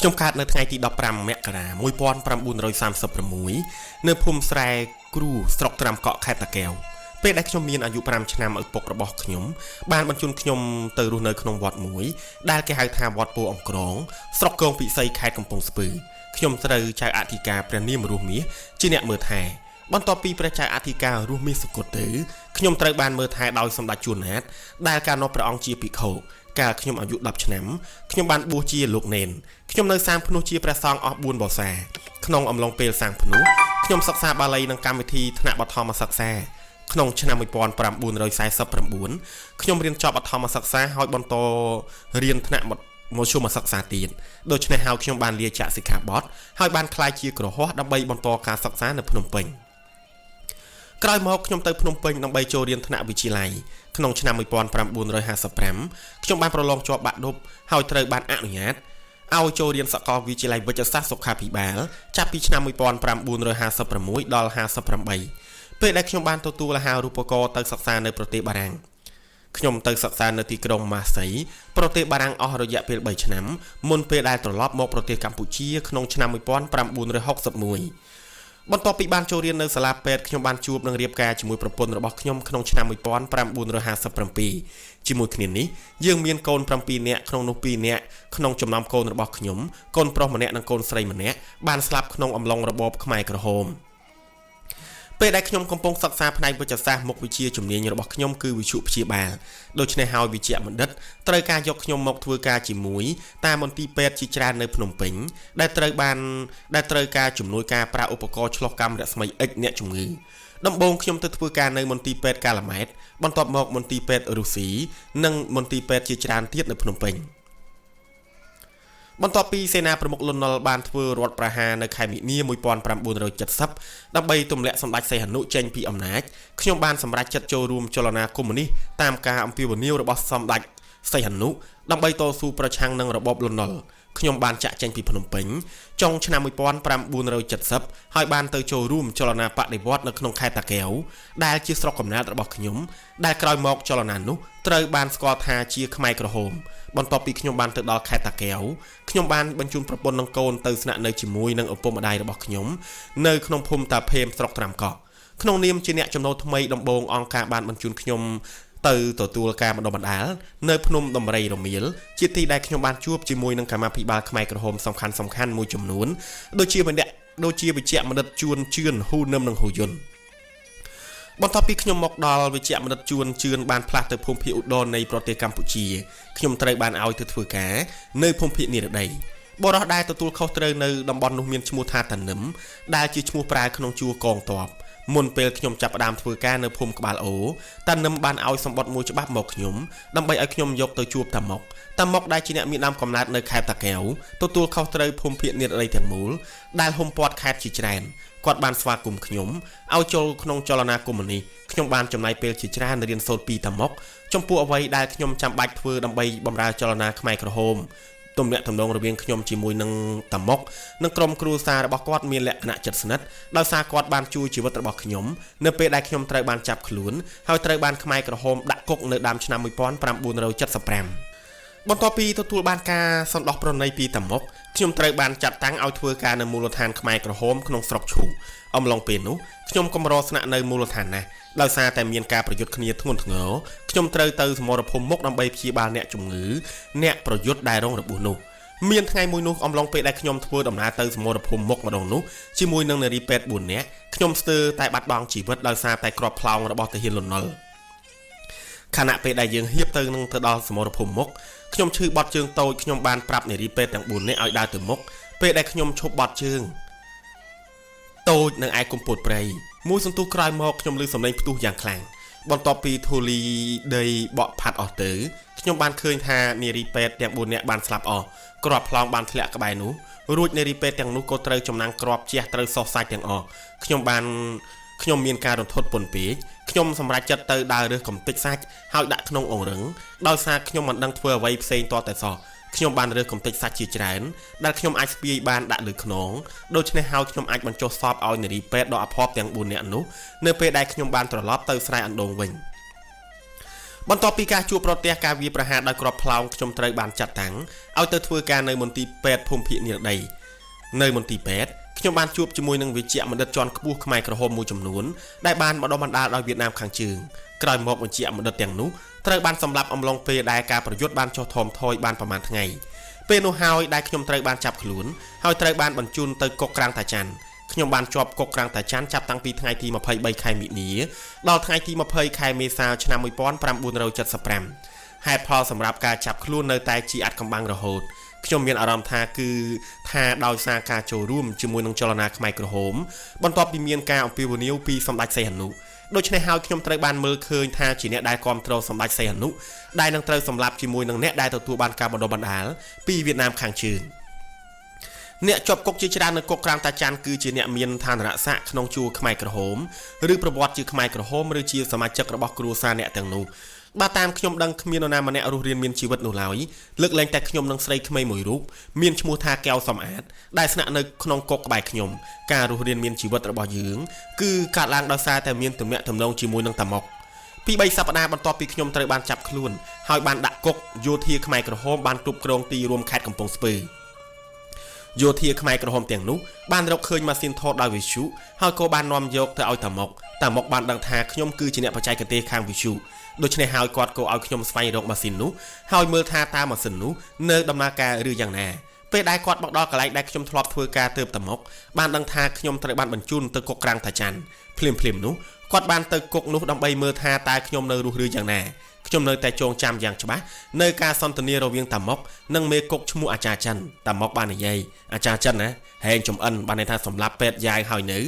ខ្ញុំកើតនៅថ្ងៃទី15មករា1936នៅភូមិស្រែគ្រូស្រុកត្រាំកក់ខេត្តតាកែវពេលដែលខ្ញុំមានអាយុ5ឆ្នាំឪពុករបស់ខ្ញុំបានបញ្ជូនខ្ញុំទៅរស់នៅក្នុងវត្តមួយដែលគេហៅថាវត្តពោអង្គក្រងស្រុកគងពិសីខេត្តកំពង់ស្ពឺខ្ញុំត្រូវចៅអធិការព្រះនាមរស់មាសជាអ្នកមើលថែបន្ទាប់ពីព្រះចៅអធិការរស់មាសសុគតទៅខ្ញុំត្រូវបានមើលថែដោយសម្ដេចជួនណាតដែលកាលនោះព្រះអង្គជាភិក្ខុកាលខ្ញុំអាយុ10ឆ្នាំខ្ញុំបានបួសជាលោកនេនខ្ញុំនៅសាងភ្នោះជាព្រះសង្ឃអស់4វស្សាក្នុងអំឡុងពេលសាងភ្នោះខ្ញុំសិក្សាបាលីនិងកម្មវិធីថ្នាក់បឋមសិក្សាក្នុងឆ្នាំ1949ខ្ញុំរៀនចប់បឋមសិក្សាហើយបន្តរៀនថ្នាក់មធ្យមសិក្សាទៀតដូច្នេះហើយខ្ញុំបានលាចាកសិក្ខាបទហើយបានក្លាយជាគ្រហស្ថដើម្បីបន្តការសិក្សានៅភ្នំពេញក្រោយមកខ្ញុំទៅភ្នំពេញដើម្បីចូលរៀនថ្នាក់វិទ្យាល័យក្នុងឆ្នាំ1955ខ្ញុំបានប្រឡងជាប់បាក់ឌុបហើយត្រូវបានអនុញ្ញាតឲ្យចូលរៀនសាកលវិទ្យាល័យវិទ្យាសាស្ត្រសុខាភិបាលចាប់ពីឆ្នាំ1956ដល់58ពេលដែលខ្ញុំបានទទួលអាហារូបករណ៍ទៅសិក្សានៅប្រទេសបារាំងខ្ញុំទៅសិក្សានៅទីក្រុងម៉ាសៃប្រទេសបារាំងអស់រយៈពេល3ឆ្នាំមុនពេលដែលត្រឡប់មកប្រទេសកម្ពុជាក្នុងឆ្នាំ1961បន្ទាប់ពីបានចូលរៀននៅសាលាពេទ្យខ្ញុំបានជួបនិងរៀបការជាមួយប្រពន្ធរបស់ខ្ញុំក្នុងឆ្នាំ1957ជាមួយគ្នានេះយើងមានកូន7នាក់ក្នុងនោះ2នាក់ក្នុងចំណោមកូនរបស់ខ្ញុំកូនប្រុសម្នាក់និងកូនស្រីម្នាក់បានស្លាប់ក្នុងអំឡុងរបបខ្មែរក្រហមពេលដែលខ្ញុំកំពុងសិក្សាផ្នែកវិទ្យាសាស្ត្រមុខវិជ្ជាជំនាញរបស់ខ្ញុំគឺវិទ្យុព្យាបាលដូច្នេះហើយវិជ្ជបណ្ឌិតត្រូវការយកខ្ញុំមកធ្វើការជាមួយតាមមន្ទីរពេទ្យជាច្រើននៅភ្នំពេញដែលត្រូវការជំនួយការប្រើឧបករណ៍ឆ្លុះកាំរស្មី X អ្នកជំងឺដំបូងខ្ញុំទៅធ្វើការនៅមន្ទីរពេទ្យកាឡាម៉ែតបន្ទាប់មកមន្ទីរពេទ្យរុស្ស៊ីនិងមន្ទីរពេទ្យជាច្រើនទៀតនៅភ្នំពេញបន្ទាប់ពីសេនាប្រមុខលន់នល់បានធ្វើរដ្ឋប្រហារនៅខែមីនា1970ដើម្បីទម្លាក់សម្ដេចសីហនុចេញពីអំណាចខ្ញុំបានសម្រេចចិត្តចូលរួមចលនាកុម្មុយនីសតាមការអំពាវនាវរបស់សម្ដេចសីហនុដើម្បីតស៊ូប្រឆាំងនឹងរបបលន់នល់ខ្ញុំបានចាក់ចេញពីភ្នំពេញចុងឆ្នាំ1970ហើយបានទៅចូលរួមចលនាបដិវត្តនៅក្នុងខេត្តតាកែវដែលជាស្រុកកំណើតរបស់ខ្ញុំដែលក្រោយមកចលនានោះត្រូវបានស្គាល់ថាជាខ្មែរក្រហមបន្ទាប់ពីខ្ញុំបានទៅដល់ខេត្តតាកែវខ្ញុំបានបញ្ជូនប្រពន្ធនិងកូនទៅស្នាក់នៅជាមួយនឹងឪពុកម្ដាយរបស់ខ្ញុំនៅក្នុងភូមិតាភេមស្រុកត្រាំកក់ក្នុងនាមជាអ្នកចំណូលថ្មីដំបូងអង្គការបានបញ្ជូនខ្ញុំទៅទទួលការបណ្ដុះបណ្ដាលនៅភ្នំដំរីរមៀលជាទីដែលខ្ញុំបានជួបជាមួយនឹងកម្មាភិបាលខ្មែរក្រហមសំខាន់ៗមួយចំនួនដូចជាវិជ្ជបណ្ឌិតជួនជឿនហ៊ូនឹមនិងហ៊ូយុនបន្ទាប់ពីខ្ញុំមកដល់វិជ្ជបណ្ឌិតជួនជឿនបានផ្លាស់ទៅភូមិភាគឧត្តរនៃប្រទេសកម្ពុជាខ្ញុំត្រូវបានឲ្យទៅធ្វើការនៅភូមិភាគនិរតីបុរសដែលទទួលខុសត្រូវនៅតំបន់នោះមានឈ្មោះថាតានឹមដែលជាឈ្មោះប្រើក្នុងជួរកងទ័ពមុនពេលខ្ញុំចាប់ផ្ដើមធ្វើការនៅភូមិក្បាលអូតានឹមបានឲ្យសម្បត្តិមួយច្បាប់មកខ្ញុំដើម្បីឲ្យខ្ញុំយកទៅជួបតាម៉ុកដែលជាអ្នកមានដើមកំណើតនៅខេត្តតាកែវទទួលខុសត្រូវភូមិភាគនិរតីទាំងមូលដែលហ៊ុំព័ទ្ធខេត្តជាច្រើនគាត់បានស្វាគមន៍ខ្ញុំឲ្យចូលក្នុងចលនាកុម្មុយនីសខ្ញុំបានចំណាយពេលជាច្រើនរៀនសូត្រពីតាម៉ុកចំពោះអ្វីដែលខ្ញុំចាំបាច់ធ្វើដើម្បីបម្រើចលនាខ្មែរក្រហមទំនាក់ទំនងរវាងខ្ញុំជាមួយនឹងតាម៉ុកនិងក្រុមគ្រួសាររបស់គាត់មានលក្ខណៈជិតស្និទ្ធដោយសារគាត់បានជួយជីវិតរបស់ខ្ញុំនៅពេលដែលខ្ញុំត្រូវបានចាប់ខ្លួនហើយត្រូវបានខ្មែរក្រហមដាក់គុកនៅដើមឆ្នាំ1975បន្ទាប់ពីទទួលបានការសន្តោសប្រណីពីតាម៉ុកខ្ញុំត្រូវបានចាត់តាំងឲ្យធ្វើការនៅមូលដ្ឋានខ្មែរក្រហមក្នុងស្រុកឈូកអំឡុងពេលនោះខ្ញុំកម្រស្នាក់នៅមូលដ្ឋានណាស់ដោយសារតែមានការប្រយុទ្ធគ្នាធ្ងន់ធ្ងរខ្ញុំត្រូវទៅសមរភូមិមុខដើម្បីព្យាបាលអ្នកជំងឺអ្នកប្រយុទ្ធដែលរងរបួសនោះមានថ្ងៃមួយនោះអំឡុងពេលដែលខ្ញុំធ្វើដំណើរទៅសមរភូមិមុខម្ដងនោះជាមួយនឹងនារីពេទ្យ4នាក់ខ្ញុំស្ទើរតែបាត់បង់ជីវិតដោយសារតែគ្រាប់ផ្លោងរបស់ទាហានលន់នល់ខណៈពេលដែលយើងហៀបទៅនឹងទៅដល់សមរភូមិមុខខ្ញុំឈឺបត់ជើងតូចខ្ញុំបានប្រាប់នារីពេទ្យទាំង4នាក់ឲ្យដើរទៅមុខពេលដែលខ្ញុំឈប់បត់ជើងតូចនៅឯគុំពោតព្រៃមួយសន្ទុះក្រោយមកខ្ញុំឮសំឡេងផ្ទុះយ៉ាងខ្លាំងបន្ទាប់ពីធូលីដីបក់ផាត់អស់ទៅខ្ញុំបានឃើញថានារីពេទ្យទាំង4នាក់បានស្លាប់អស់គ្រាប់ផ្លោងបានធ្លាក់ក្បែរនោះរួចនារីពេទ្យទាំងនោះក៏ត្រូវចំណាំងគ្រាប់ជះត្រូវសោះសាច់ទាំងអស់ខ្ញុំមានការរន្ធត់ពន់ពេកខ្ញុំសម្រេចចិត្តទៅដើររើសកំទេចសាច់ហើយដាក់ក្នុងអង្រឹងដោយសារខ្ញុំមិនដឹងធ្វើអ្វីផ្សេងទាល់តែសោះខ្ញុំបានរើសកំទេចសាច់ជាច្រើនដែលខ្ញុំអាចស្ពាយបានដាក់លើខ្នងដូច្នេះហើយខ្ញុំអាចបញ្ចុះសពឲ្យនារីពេទ្យដ៏អភ័ព្វទាំង4នាក់នោះនៅពេលដែលខ្ញុំបានត្រឡប់ទៅស្រែអណ្ដូងវិញ បន្ទាប់ពីការជួបប្រទះការវាយប្រហារដោយគ្រាប់ផ្លោងខ្ញុំត្រូវបានចាត់តាំងឲ្យទៅធ្វើការនៅមន្ទីរពេទ្យភូមិភាគនិរតីនៅមន្ទីរពេទ្យខ្ញុំបានជួបជាមួយនឹងវេជ្ជបណ្ឌិតជាន់ខ្ពស់ខ្មែរក្រហមមួយចំនួនដែលបានបណ្ដុះបណ្ដាលដោយវៀតណាមខាងជើងក្រោយមកវេជ្ជបណ្ឌិតទាំងនោះត្រូវបានសម្លាប់អំឡុងពេលដែលការប្រយុទ្ធបានចុះថមថយបានប្រមាណថ្ងៃពេលនោះហើយដែលខ្ញុំត្រូវបានចាប់ខ្លួនហើយត្រូវបានបញ្ជូនទៅគុកក្រាំងតាច័ន្ទខ្ញុំបានជាប់គុកក្រាំងតាច័ន្ទចាប់តាំងពីថ្ងៃទី23ខែមិនិនាដល់ថ្ងៃទី20ខែមេសាឆ្នាំ1975ហេតុផលសម្រាប់ការចាប់ខ្លួននៅតែជាអាថ៌កំបាំងរហូតខ្ញុំមានអារម្មណ៍ថាគឺថាដោយសារការចូលរួមជាមួយនឹងចលនាខ្មែរក្រហមបន្ទាប់ពីមានការអំពាវនាវពីសម្ដេចសីហនុដូច្នេះហើយខ្ញុំត្រូវបានមើលឃើញថាជាអ្នកដែលគាំទ្រសម្ដេចសីហនុដែលនឹងត្រូវសម្លាប់ជាមួយនឹងអ្នកដែលទទួលបានការបណ្ដុះបណ្ដាលពីវៀតណាមខាងជើងអ្នកជាប់គុកជាច្រើននៅគុកក្រាំងតាច័ន្ទគឺជាអ្នកមានឋានៈស័ក្តិក្នុងជួរខ្មែរក្រហមឬប្រវត្តិជាខ្មែរក្រហមឬជាសមាជិករបស់គ្រួសារអ្នកទាំងនោះបើតាមខ្ញុំដឹងគ្មាននរណាម្នាក់រស់រានមានជីវិតនោះឡើយលើកលែងតែខ្ញុំនិងស្រីក្មេងមួយរូបមានឈ្មោះថាកែវសំអាតដែលស្នាក់នៅក្នុងគុកក្បែរខ្ញុំការរស់រានមានជីវិតរបស់យើងគឺកើតឡើងដោយសារតែមានទំនាក់ទំនងជាមួយនឹងតាម៉ុកពី3សប្តាហ៍បន្ទាប់ពីខ្ញុំត្រូវបានចាប់ខ្លួនហើយបានដាក់គុកយោធាខ្មែរក្រហមបានគ្រប់គ្រងទីរួមខេត្តកំពង់ស្ពឺយោធាខ្មែរក្រហមទាំងនោះបានរកឃើញម៉ាស៊ីនថតដោយវិទ្យុហើយក៏បាននាំយកទៅឲ្យតាម៉ុកតាម៉ុកបានដឹងថាខ្ញុំគឺជាអ្នកបច្ចេកទេសខាងវិទ្យុដូច្នេះហើយគាត់ក៏ឲ្យខ្ញុំស្វែងរកម៉ាស៊ីននោះហើយមើលថាតើម៉ាស៊ីននោះនៅដំណើរការឬយ៉ាងណាពេលដែលគាត់មកដល់កន្លែងដែលខ្ញុំធ្លាប់ធ្វើការទើបតាម៉ុកបានដឹងថាខ្ញុំត្រូវបានបញ្ជូនទៅគុកក្រាំងតាច័ន្ទភ្លាមៗនោះគាត់បានទៅគុកនោះដើម្បីមើលថាតើខ្ញុំនៅរស់ឬយ៉ាងណាខ្ញុំនៅតែចងចាំយ៉ាងច្បាស់នៅការសន្ទនារវាងតាម៉ុកនិងមេគុកឈ្មោះអាចារ្យចិនតាម៉ុកបាននិយាយអាចារ្យចិនណាហែងចំអិនបានន័យថាសម្លាប់ពេទ្យយ៉ាយហើយនៅ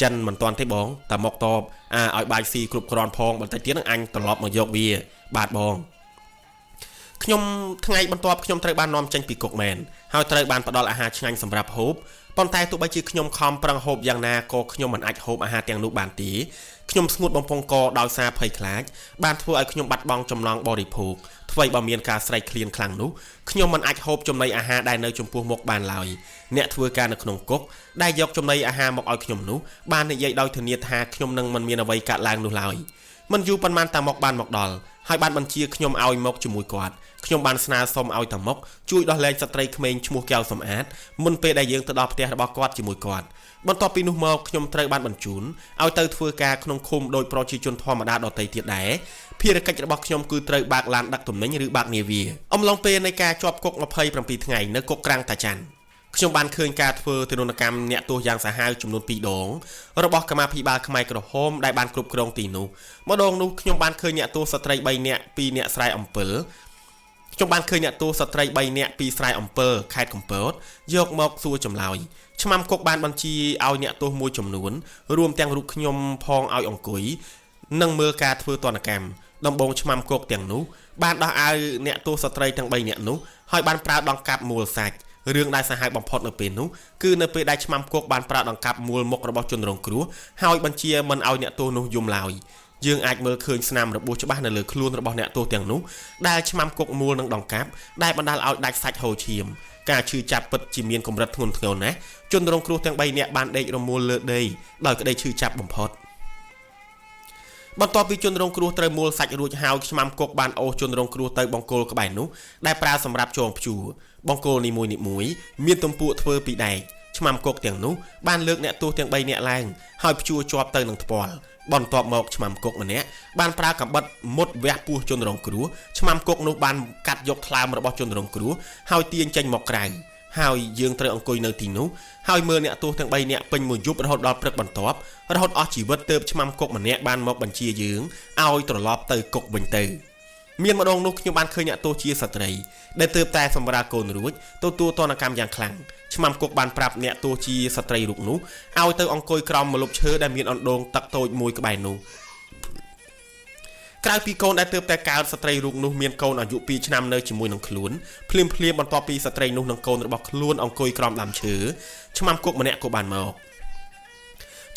ចិនមិនទាន់ទេបងតាម៉ុកតបអាឲ្យបាយស៊ីគ្រប់គ្រាន់ផងបន្តិចទៀតនឹងអញត្រឡប់មកយកវាបាទបងខ្ញុំថ្ងៃបន្ទាប់ខ្ញុំត្រូវបាននាំចេញពីគុកមែនហើយត្រូវបានផ្ដល់អាហារឆ្ងាញ់សម្រាប់ហូបប៉ុន្តែទោះបីជាខ្ញុំខំប្រឹងហូបយ៉ាងណាក៏ខ្ញុំមិនអាចហូបអាហារទាំងនោះបានទេខ្ញុំស្ងួតបំពង់កដោយសារភ័យខ្លាចបានធ្វើឲ្យខ្ញុំបាត់បង់ចំណង់បរិភោគថ្វីបើមានការស្រែកឃ្លានខ្លាំងនោះខ្ញុំមិនអាចហូបចំណីអាហារដែលនៅចំពោះមុខបានឡើយអ្នកធ្វើការនៅក្នុងគុកដែលយកចំណីអាហារមកឲ្យខ្ញុំនោះបាននិយាយដោយធានាថាខ្ញុំនឹងមិនមានអ្វីកើតឡើងនោះឡើយមិនយូរប៉ុន្មានតាម៉ុកបានមកដល់ហើយបានបញ្ជាខ្ញុំឲ្យមកជាមួយគាត់ខ្ញុំបានស្នើសុំឲ្យតាម៉ុកជួយដោះលែងស្ត្រីក្មេងឈ្មោះកែវសំអាតមុនពេលដែលយើងទៅដល់ផ្ទះរបស់គាត់ជាមួយគាត់បន្ទាប់ពីនោះមកខ្ញុំត្រូវបានបញ្ជូនឲ្យទៅធ្វើការក្នុងឃុំដោយប្រជាជនធម្មតាដទៃទៀតដែរភារកិច្ចរបស់ខ្ញុំគឺត្រូវបើកឡានដឹកទំនិញឬបើកនាវាអំឡុងពេលនៃការជាប់គុក27ថ្ងៃនៅគុកក្រាំងតាច័ន្ទខ្ញុំបានឃើញការធ្វើទារុណកម្មអ្នកទោសយ៉ាងសាហាវចំនួន2ដងរបស់កម្មាភិបាលខ្មែរក្រហមដែលបានគ្រប់គ្រងទីនោះម្ដងនោះខ្ញុំបានឃើញអ្នកទោសស្ត្រី3នាក់2នាក់ស្រែអំពិលខ្ញុំបានឃើញអ្នកទោសស្ត្រី3នាក់ពីស្រែអំពិលខេត្តកំពតយកមកសួរចម្លើយឆ្មាំគុកបានបញ្ជាឲ្យអ្នកទោសមួយចំនួនរួមទាំងរូបខ្ញុំផងឲ្យអង្គុយនិងមើលការធ្វើទណ្ឌកម្មដំបងឆ្មាំគុកទាំងនោះបានដោះអាវអ្នកទោសស្ត្រីទាំង3នាក់នោះហើយបានប្រើដង្កាប់មួលសាច់រឿងដែលសាហាវបំផុតនៅពេលនោះគឺនៅពេលដែលឆ្មាំគុកបានប្រើដង្កាប់មួលមុខរបស់ជនរងគ្រោះហើយបញ្ជាមិនឲ្យអ្នកទោសនោះយំឡើយយើងអាចមើលឃើញស្នាមរបួសច្បាស់នៅលើខ្លួនរបស់អ្នកទោសទាំងនោះដែលឆ្មាំគុកមួលនឹងដង្កាប់ដែលបណ្ដាលឲ្យដាច់សាច់ហូរឈាមការឈឺចាប់ពិតជាមានកម្រិតធ្ងន់ធ្ងរណាស់ជនរងគ្រោះទាំង3នាក់បានដេករមួលលើដីដោយក្តីឈឺចាប់បំផុតបន្ទាប់ពីជនរងគ្រោះត្រូវមួលសាច់រួចហើយឆ្មាំគុកបានអូសជនរងគ្រោះទៅបង្គោលក្បែរនោះដែលប្រើសម្រាប់ចងព្យួរបង្គោលនីមួយៗមានទំពក់ធ្វើពីដែកឆ្មាំគុកទាំងនោះបានលើកអ្នកទោសទាំង3នាក់ឡើងហើយព្យួរជាប់ទៅនឹងថ្ពាល់បន្ទាប់មកឆ្មាំគុកម្នាក់បានប្រើកាំបិតមុតវះពោះជនរងគ្រោះឆ្មាំគុកនោះបានកាត់យកថ្លើមរបស់ជនរងគ្រោះហើយទាញចេញមកក្រៅហើយយើងត្រូវអង្គុយនៅទីនោះហើយមើលអ្នកទោសទាំង3នាក់ពេញមួយយប់រហូតដល់ព្រឹកបន្ទាប់រហូតអស់ជីវិតទើបឆ្មាំគុកម្នាក់បានមកបញ្ជាយើងឲ្យត្រឡប់ទៅគុកវិញទៅមានម្ដងនោះខ្ញុំបានឃើញអ្នកទោសជាស្ត្រីដែលទើបតែសម្រាលកូនរួចទទួលទណ្ឌកម្មយ៉ាងខ្លាំងឆ្មាំគុកបានប្រាប់អ្នកទោសជាស្ត្រីរូបនោះឲ្យទៅអង្គុយក្រោមម្លប់ឈើដែលមានអណ្ដូងទឹកតូចមួយក្បែរនោះក្រៅពីកូនដែលទើបតែកើតស្ត្រីរូបនោះមានកូនអាយុ2ឆ្នាំនៅជាមួយនឹងខ្លួនភ្លាមៗបន្ទាប់ពីស្ត្រីនោះនិងកូនរបស់ខ្លួនអង្គុយក្រោមដើមឈើឆ្មាំគុកម្នាក់ក៏បានមក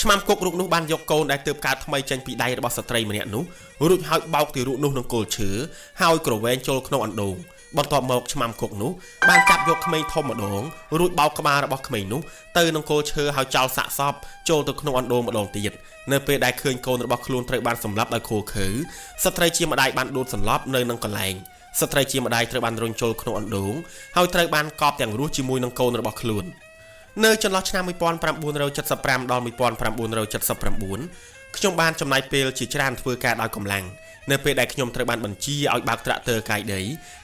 ឆ្មាំគុករូបនោះបានយកកូនដែលទើបកើតថ្មីចេញពីដៃរបស់ស្ត្រីម្នាក់នោះរួចហើយបោកទារកនោះនឹងគល់ឈើហើយក្រវែងចូលក្នុងអណ្ដូង បន្ទាប់មកឆ្មាំគុកនោះបានចាប់យកក្មេងធំម្ដងរួចបោកក្បាលរបស់ក្មេងនោះទៅនឹងគល់ឈើហើយចោលសាកសពចូលទៅក្នុងអណ្ដូងម្ដងទៀតនៅពេលដែលឃើញកូនរបស់ខ្លួនត្រូវបានសម្លាប់ដោយឃោរឃៅស្ត្រីជាម្ដាយបានដួលសន្លប់នៅនឹងកន្លែងស្ត្រីជាម្ដាយត្រូវបានរុញចូលក្នុងអណ្ដូងហើយត្រូវបានកប់ទាំងរស់ជាមួយនឹងកូនរបស់ខ្លួននៅចន្លោះឆ្នាំ1975ដល់1979ខ្ញុំបានចំណាយពេលជាច្រើនធ្វើការដោយកម្លាំងនៅពេលដែលខ្ញុំត្រូវបានបញ្ជាឲ្យបើកត្រាក់ទ័រកាយដី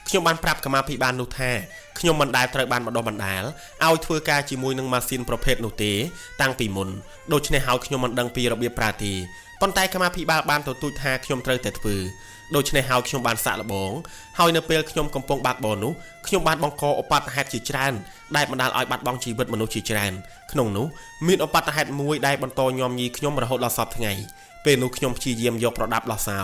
ខ្ញុំបានប្រាប់កម្មាភិបាលនោះថាខ្ញុំមិនដែលត្រូវបានបណ្ដុះបណ្ដាលឲ្យធ្វើការជាមួយនឹងម៉ាស៊ីនប្រភេទនោះទេតាំងពីមុនដូច្នេះហើយខ្ញុំមិនដឹងពីរបៀបប្រើទេប៉ុន្តែកម្មាភិបាលបានទទូចថាខ្ញុំត្រូវតែធ្វើដូច្នេះហើយខ្ញុំបានសាកល្បងហើយនៅពេលខ្ញុំកំពុងបើកបរនោះខ្ញុំបានបង្កឧបទ្ទហេតុជាច្រើនដែលបណ្ដាលឲ្យបាត់បង់ជីវិតមនុស្សជាច្រើនក្នុងនោះមានឧបទ្ទហេតុមួយដែលបន្តញោមញីខ្ញុំរហូតដល់សព្វថ្ងៃពេលនោះខ្ញុំព្យាយាមយកប្រដាប់ដោះសោ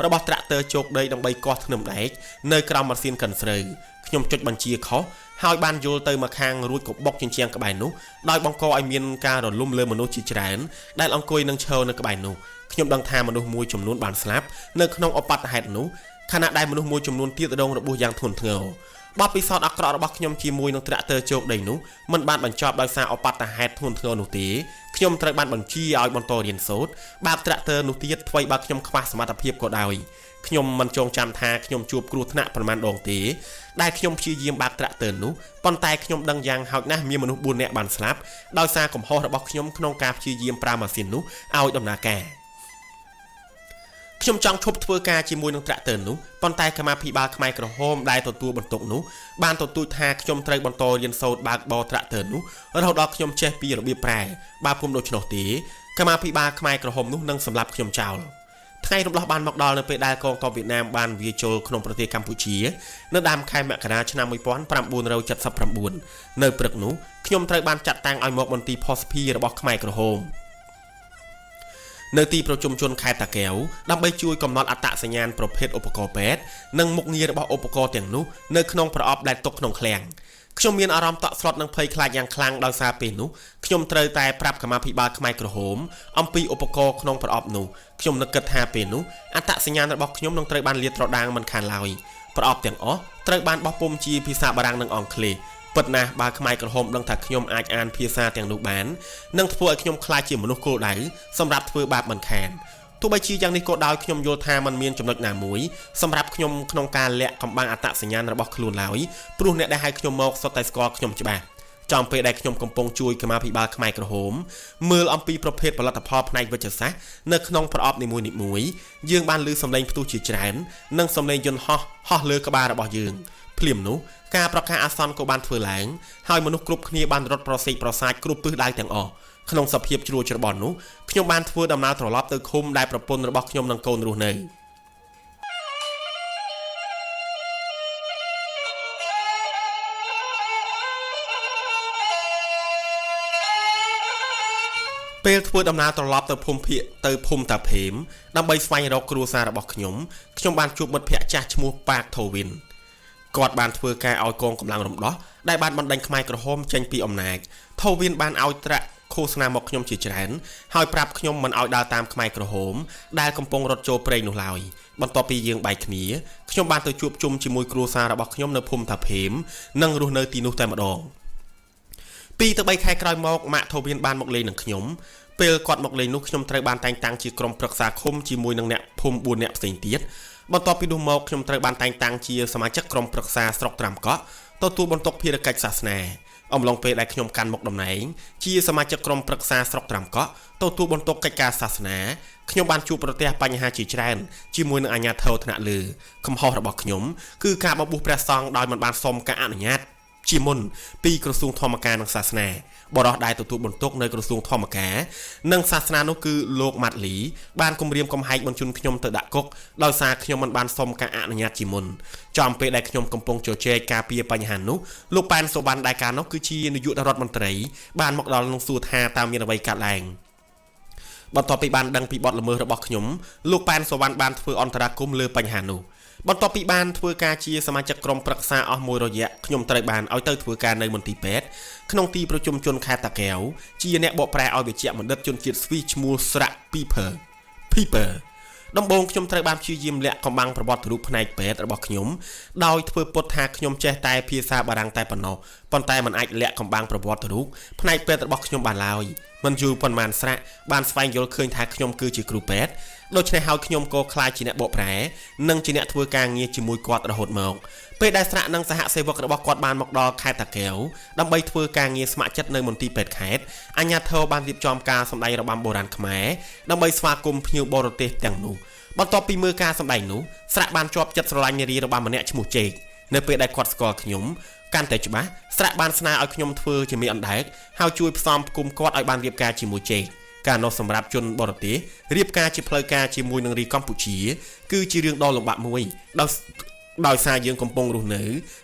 របស់ត្រាក់ទ័រជោគដីដើម្បីគាស់ធ្នឹមដែកនៅក្រោមម៉ាស៊ីនកិនស្រូវខ្ញុំចុចបញ្ជាខុសហើយបានយល់ទៅមកខាងរួចក៏បុកជញ្ជាំងក្បែរនោះដោយបង្កឲ្យមានការរលំលើមនុស្សជាច្រើនដែលអង្គុយនឹងឈរនៅក្បែរនោះខ្ញុំដឹងថាមនុស្សមួយចំនួនបានស្លាប់នៅក្នុងឧបទ្ទហេតុនោះខណៈដែលមនុស្សមួយចំនួនទៀតរងរបួសយ៉ាងធ្ងន់ធ្ងរបទពិសោធន៍អាក្រក់របស់ខ្ញុំជាមួយនឹងត្រាក់ទ័រជោគដីនោះមិនបានបញ្ចប់ដោយសារឧបទ្ទហេតុធ្ងន់ធ្ងរនោះទេខ្ញុំត្រូវបានបញ្ជាឲ្យបន្តរៀនសូត្របើកត្រាក់ទ័រនោះទៀតថ្វីបើខ្ញុំខ្វះសមត្ថភាពក៏ដោយខ្ញុំមិនចងចាំថាខ្ញុំជួបគ្រោះថ្នាក់ប្រមាណដងទេដែលខ្ញុំព្យាយាមបើកត្រាក់ទ័រនោះប៉ុន្តែខ្ញុំដឹងយ៉ាងហោចណាស់មានមនុស្ស4នាក់បានស្លាប់ដោយសារកំហុសរបស់ខ្ញុំក្នុងការព្យាយាមប្រើម៉ាស៊ីននោះឲ្យដំណើរការខ្ញុំចង់ឈប់ធ្វើការជាមួយនឹងត្រាក់ទ័រនោះប៉ុន្តែកម្មាភិបាលខ្មែរក្រហមដែលទទួលបន្ទុកនោះបានទទូចថាខ្ញុំត្រូវបន្តរៀនសូត្របើកបរត្រាក់ទ័រនោះរហូតដល់ខ្ញុំចេះពីរបៀបប្រែបើពុំដូច្នោះទេកម្មាភិបាលខ្មែរក្រហមនោះនឹងសម្លាប់ខ្ញុំចោលថ្ងៃរំលោះបានមកដល់នៅពេលដែលកងទ័ពវៀតណាមបានវាយចូលក្នុងប្រទេសកម្ពុជានៅដើមខែមករាឆ្នាំ1979នៅព្រឹកនោះខ្ញុំត្រូវបានចាត់តាំងឲ្យមកមន្ទីរផុសភីរបស់ខ្មែរក្រហមនៅទីប្រជុំជនខេត្តតាកែវដើម្បីជួយកំណត់អត្តសញ្ញាណប្រភេទឧបករណ៍ពេទ្យនិងមុខងាររបស់ឧបករណ៍ទាំងនោះនៅក្នុងប្រអប់ដែលទុកក្នុងឃ្លាំងខ្ញុំមានអារម្មណ៍តក់ស្លុតនិងភ័យខ្លាចយ៉ាងខ្លាំងដោយសារពេលនោះខ្ញុំត្រូវតែប្រាប់កម្មាភិបាលខ្មែរក្រហមអំពីឧបករណ៍ក្នុងប្រអប់នោះខ្ញុំនឹកគិតថាពេលនោះអត្តសញ្ញាណរបស់ខ្ញុំនឹងត្រូវបានលាតត្រដាងមិនខានឡើយប្រអប់ទាំងអស់ត្រូវបានបោះពុម្ពជាភាសាបារាំងនិងអង់គ្លេសពិតណាស់បើខ្មែរក្រហមដឹងថាខ្ញុំអាចអានភាសាទាំងនោះបាននឹងធ្វើឲ្យខ្ញុំក្លាយជាមនុស្សគោលដៅសម្រាប់ធ្វើបាបមិនខានទោះបីជាយ៉ាងនេះក៏ដោយខ្ញុំយល់ថាมันមានចំណុចណាមួយសម្រាប់ខ្ញុំក្នុងការលាក់កំបាំងអត្តសញ្ញាណរបស់ខ្លួនឡើយព្រោះអ្នកដែលហៅខ្ញុំមកសុទ្ធតែស្គាល់ខ្ញុំច្បាស់ចំពេលដែលខ្ញុំកំពុងជួយកម្មាភិបាលខ្មែរក្រហមមើលអំពីប្រភេទផលិតផលផ្នែកវិទ្យាសាស្ត្រនៅក្នុងប្រអប់នីមួយៗយើងបានឮសំឡេងផ្ទុះជាច្រើននិងសំឡេងយន្តហោះហោះលើក្បាលរបស់យើងភ្លាមនោះការប្រកាសអាសន្នក៏បានធ្វើឡើងហើយមនុស្សគ្រប់គ្នាបានរត់ប្រសេកប្រសាចគ្រប់ទិសដៅទាំងអស់ក្នុងសភាពជ្រួលច្របល់នោះខ្ញុំបានធ្វើដំណើរត្រឡប់ទៅឃុំដែលប្រពន្ធរបស់ខ្ញុំនិងកូនរស់នៅពេលធ្វើដំណើរត្រឡប់ទៅភូមិភាគទៅភូមិតាភេមដើម្បីស្វែងរកគ្រួសាររបស់ខ្ញុំខ្ញុំបានជួបមិត្តភ័ក្តិចាស់ឈ្មោះប៉ាកថូវិនគាត់បានធ្វើការឲ្យកងកម្លាំងរំដោះដែលបានបណ្ដេញខ្មែរក្រហមចេញពីអំណាចថូវិនបានឲ្យត្រាក់ឃោសនាមកខ្ញុំជាច្រើនហើយប្រាប់ខ្ញុំមិនឲ្យដើរតាមខ្មែរក្រហមដែលកំពុងរត់ចូលព្រៃនោះឡើយបន្ទាប់ពីយើងបែកគ្នាខ្ញុំបានទៅជួបជុំជាមួយគ្រួសាររបស់ខ្ញុំនៅភូមិតាភេមនិងរស់នៅទីនោះតែម្ដង2ទៅ3ខែក្រោយមកម៉ាក់ថូវិនបានមកលេងនឹងខ្ញុំពេលគាត់មកលេងនោះខ្ញុំត្រូវបានតែងតាំងជាក្រុមប្រឹក្សាឃុំជាមួយនឹងអ្នកភូមិ4នាក់ផ្សេងទៀតបន្ទាប់ពីនោះមកខ្ញុំត្រូវបានតែងតាំងជាសមាជិកក្រុមប្រឹក្សាស្រុកត្រាំកក់ទទួលបន្ទុកភារកិច្ចសាសនាអំឡុងពេលដែលខ្ញុំកាន់មុខតំណែងជាសមាជិកក្រុមប្រឹក្សាស្រុកត្រាំកក់ទទួលបន្ទុកកិច្ចការសាសនាខ្ញុំបានជួបប្រទះបញ្ហាជាច្រើនជាមួយនឹងអាជ្ញាធរថ្នាក់លើកំហុសរបស់ខ្ញុំគឺការបបួសព្រះសង្ឃដោយមិនបានសុំការអនុញ្ញាតជាមុនពីក្រសួងធម្មការនិងសាសនាបរិះដែលទទួលបន្ទុកនៅក្រសួងធម្មការនិងសាសនានោះគឺលោកម៉ាត់លីបានគំរាមកំហែងបញ្ជូនខ្ញុំទៅដាក់គុកដោយសារខ្ញុំមិនបានសុំការអនុញ្ញាតជាមុនចំពេលដែលខ្ញុំកំពុងជជែកការពារបញ្ហានោះលោកប៉ែនសុវណ្ណដែលកាលនោះគឺជានាយករដ្ឋមន្ត្រីបានមកដល់នឹងសួរថាតើមានអ្វីកើតឡើងបន្ទាប់ពីបានដឹងពីបទល្មើសរបស់ខ្ញុំលោកប៉ែនសុវណ្ណបានធ្វើអន្តរាគមន៍លើបញ្ហានោះបន្ទាប់ពីបានធ្វើការជាសមាជិកក្រុមប្រឹក្សាអស់មួយរយៈខ្ញុំត្រូវបានឲ្យទៅធ្វើការនៅមន្ទីរពេទ្យក្នុងទីប្រជុំជនខេត្តតាកែវជាអ្នកបកប្រែឲ្យវេជ្ជបណ្ឌិតជនជាតិស្វីសឈ្មោះស្រាក់ពីភើ ដំបូងខ្ញុំត្រូវបានព្យាយាមលាក់កំបាំងប្រវត្តិរូបផ្នែកពេទ្យរបស់ខ្ញុំដោយធ្វើពុតថាខ្ញុំចេះតែភាសាបារាំងតែប៉ុណ្ណោះប៉ុន្តែมันអាចលាក់កំបាំងប្រវត្តិរូបផ្នែកពេទ្យរបស់ខ្ញុំបានឡើយមិនយូរប៉ុន្មានស្រាក់បានស្វែងយល់ឃើញថាខ្ញុំគឺជាគ្រូពេទ្យដូច្នេះហើយខ្ញុំក៏ក្លាយជាអ្នកបកប្រែនិងជាអ្នកធ្វើការងារជាមួយគាត់រហូតមកពេលដែលស្រាក់និងសហសេវករបស់គាត់បានមកដល់ខេត្តតាកែវដើម្បីធ្វើការងារស្ម័គ្រចិត្តនៅមន្ទីរពេទ្យខេត្តអាជ្ញាធរបានរៀបចំការសម្ដែងរបាំបុរាណខ្មែរដើម្បីស្វាគមន៍ភ្ញៀវបរទេសទាំងនោះបន្ទាប់ពីមើលការសម្ដែងនោះស្រាក់បានជាប់ចិត្តស្រឡាញ់នារីរបាំម្នាក់ឈ្មោះជេកនៅពេលដែលគាត់ស្គាល់ខ្ញុំកាន់តែច្បាស់ស្រាក់បានស្នើឲ្យខ្ញុំធ្វើជាមេអណ្ដែតហើយជួយផ្សំផ្គុំគាត់ឲ្យបានរៀបការជាមួយជេកការនោះសម្រាប់ជនបរទេសរៀបការជាផ្លូវការជាមួយនឹងរីកម្ពុជាគឺជារឿងដ៏លំបាកមួយដោយសារយើងកំពុងរស់នៅ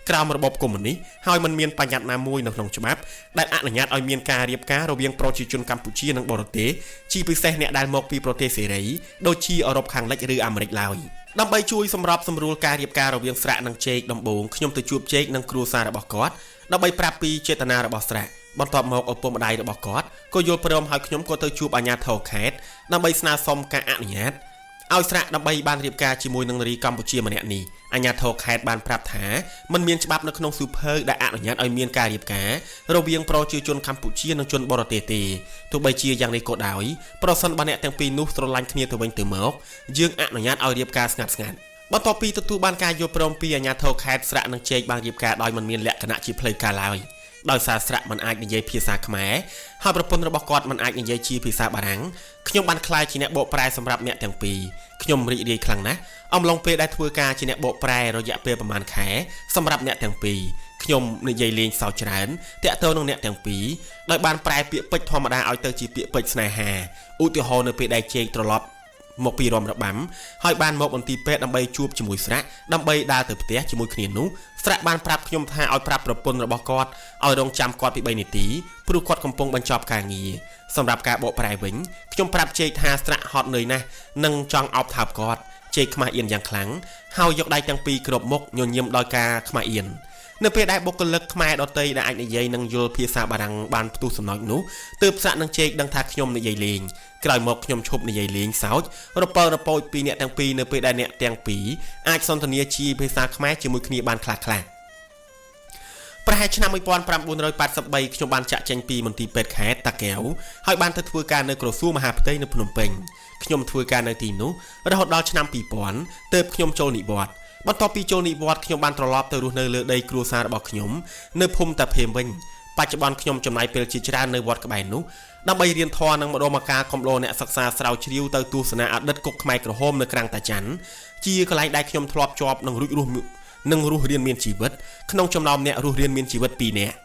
ក្រោមរបបកុម្មុយនីសហើយមិនមានបញ្ញត្តិណាមួយនៅក្នុងច្បាប់ដែលអនុញ្ញាតឲ្យមានការរៀបការរវាងប្រជាជនកម្ពុជានិងបរទេសជាពិសេសអ្នកដែលមកពីប្រទេសសេរីដូចជាអឺរ៉ុបខាងលិចឬអាមេរិកឡើយដើម្បីជួយសម្របសម្រួលការរៀបការរវាងស្រាក់និងជេកដំបូងខ្ញុំទៅជួបជេកនិងគ្រួសាររបស់គាត់ដើម្បីប្រាប់ពីចេតនារបស់ស្រាក់បន្ទាប់មកឪពុកម្ដាយរបស់គាត់ក៏យល់ព្រមហើយខ្ញុំក៏ទៅជួបអាជ្ញាធរខេត្តដើម្បីស្នើសុំការអនុញ្ញាតឲ្យស្រាក់ដើម្បីបានរៀបការជាមួយនឹងនារីកម្ពុជាម្នាក់នេះអាជ្ញាធរខេត្តបានប្រាប់ថាมันមានច្បាប់នៅក្នុងសៀវភៅដែលអនុញ្ញាតឲ្យមានការរៀបការរវាងប្រជាជនកម្ពុជានិងជនបរទេសទេទោះបីជាយ៉ាងនេះក៏ដោយប្រសិនបើអ្នកទាំងពីរនោះស្រឡាញ់គ្នាទៅវិញទៅមកយើងអនុញ្ញាតឲ្យរៀបការស្ងាត់ៗបន្ទាប់ពីទទួលបានការយល់ព្រមពីអាជ្ញាធរខេត្តស្រាក់និងជេកបានរៀបការដោយមិនមានលក្ខណៈជាផ្លូវការឡើយដោយសារស្រាក់មិនអាចនិយាយភាសាខ្មែរហើយប្រពន្ធរបស់គាត់មិនអាចនិយាយជាភាសាបារាំងខ្ញុំបានក្លាយជាអ្នកបកប្រែសម្រាប់អ្នកទាំងពីរខ្ញុំរីករាយខ្លាំងណាស់អំឡុងពេលដែលធ្វើការជាអ្នកបកប្រែរយៈពេលប្រហែលខែសម្រាប់អ្នកទាំងពីរខ្ញុំនិយាយលេងសើចច្រើនទាក់ទងនឹងអ្នកទាំងពីរដោយបានប្រែពាក្យពេចន៍ធម្មតាឲ្យទៅជាពាក្យពេចន៍ស្នេហាឧទាហរណ៍នៅពេលដែលជេកត្រឡប់មកពីរំរបាំហើយបានមកមន្ទីរពេទ្យដើម្បីជួបជាមួយស្រាក់ដើម្បីដើរទៅផ្ទះជាមួយគ្នានោះស្រាក់បានប្រាប់ខ្ញុំថាឲ្យប្រាប់ប្រពន្ធរបស់គាត់ឲ្យរងចាំគាត់ពី3នាទីព្រោះគាត់កំពុងបញ្ចប់ការងារសម្រាប់ការបកប្រែវិញខ្ញុំប្រាប់ជេកថាស្រាក់ហត់នឿយណាស់និងចង់អោបថើបគាត់ជេកខ្មាស់អៀនយ៉ាងខ្លាំងហើយយកដៃទាំងពីរគ្របមុខញញឹមដោយការខ្មាស់អៀននៅពេលដែលបុគ្គលិកខ្មែរដទៃដែលអាចនិយាយនិងយល់ភាសាបារាំងបានផ្ទុះសំណោចនោះទើបស្រាក់និងជេកដឹងថាខ្ញុំនិយាយលេងក្រោយមកខ្ញុំឈប់និយាយលេងសើចរពើរពោចពីអ្នកទាំងពីរនៅពេលដែលអ្នកទាំងពីរអាចសន្ទនាជាភាសាខ្មែរជាមួយគ្នាបានខ្លះៗប្រហែលឆ្នាំ1983ខ្ញុំបានចាក់ចេញពីមន្ទីរពេទ្យខេត្តតាកែវហើយបានទៅធ្វើការនៅក្រសួងមហាផ្ទៃនៅភ្នំពេញខ្ញុំធ្វើការនៅទីនោះរហូតដល់ឆ្នាំ2000ទើបខ្ញុំចូលនិវត្តន៍បន្ទាប់ពីចូលនិវត្តន៍ខ្ញុំបានត្រឡប់ទៅរស់នៅលើដីគ្រួសាររបស់ខ្ញុំនៅភូមិតាភេមវិញបច្ចុប្បន្នខ្ញុំចំណាយពេលជាច្រើននៅវត្តក្បែរនោះដើម្បីរៀនធម៌និងម្ដងម្កាលកំឡោអ្នកសិក្សាស្រាវជ្រាវទៅទស្សនាអតីតគុកខ្មែរក្រហមនៅក្រាំងតាច័ន្ទជាកន្លែងដែលខ្ញុំធ្លាប់ជាប់និងរួចរស់និងរស់រានមានជីវិតក្នុងចំណោមអ្នករស់រានមានជីវិត2នាក់